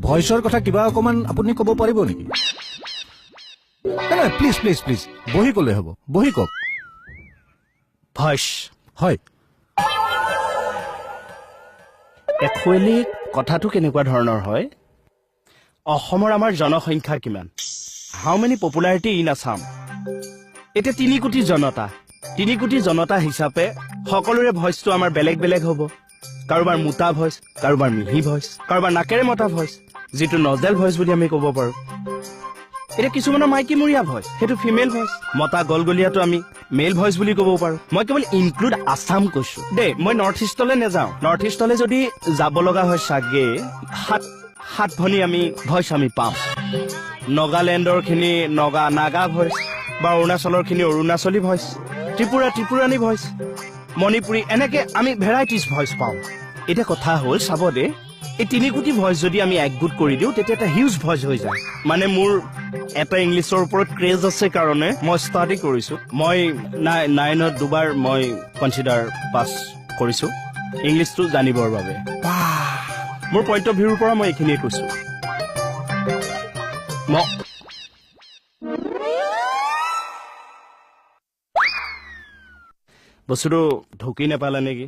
ভইচৰ কথা কিবা অকণমান আপুনি ক'ব পাৰিব নেকি? নাই, প্লিজ প্লিজ প্লিজ, বহি ক'লে হ'ব, বহি কওক। ভইচ হয়। একচুৱেলি কথাটো কেনেকুৱা ধৰণৰ হয়, অসমৰ আমাৰ জনসংখ্যা কিমান, how many popularity in Assam? এতিয়া 3 কোটি জনতা, 3 কোটি জনতা হিচাপে সকলোৰে ভইচটো আমাৰ বেলেগ বেলেগ হ'ব। কাৰোবাৰ মোটা ভইচ, কাৰোবাৰ মিহি ভইচ, কাৰোবাৰ নাকেৰে মতা ভইচ, যিটো নজেল ভইচ বুলি আমি ক'ব পাৰোঁ। এতিয়া কিছুমানৰ মাইকীমূৰীয়া ভইচ, সেইটো ফিমেল ভইচ। মতা গলগলীয়াটো আমি মেল ভইচ বুলি ক'ব পাৰোঁ। মই কেৱল ইনক্লুড আছাম কৈছোঁ দেই, মই নৰ্থ ইষ্টলৈ নাযাওঁ। নৰ্থ ইষ্টলৈ যদি যাব লগা হয় চাগে 7 ভনী আমি ভইচ আমি পাম। নগালেণ্ডৰখিনি নাগা ভইচ, বা অৰুণাচলৰখিনি অৰুণাচলী ভইচ, ত্ৰিপুৰা ত্ৰিপুৰাণী ভইচ, মণিপুৰী, এনেকে আমি ভেৰাইটিজ ভইচ পাওঁ। এতিয়া কথা হ'ল চাব দেই, এই 3 কোটি ভইচ যদি আমি একগোট কৰি দিওঁ তেতিয়া এটা হিউজ ভইচ হৈ যায়। মানে মোৰ এটা ইংলিছৰ ওপৰত ক্ৰেজ আছে কাৰণে মই ষ্টাডি কৰিছোঁ। মই নাইনত দুবাৰ মই কনচিডাৰ পাছ কৰিছোঁ ইংলিছটো জানিবৰ বাবে। মোৰ পইণ্ট অফ ভিউৰ পৰা মই এইখিনিয়ে কৈছোঁ। বস্তুটো ঢুকি নাপালে নেকি?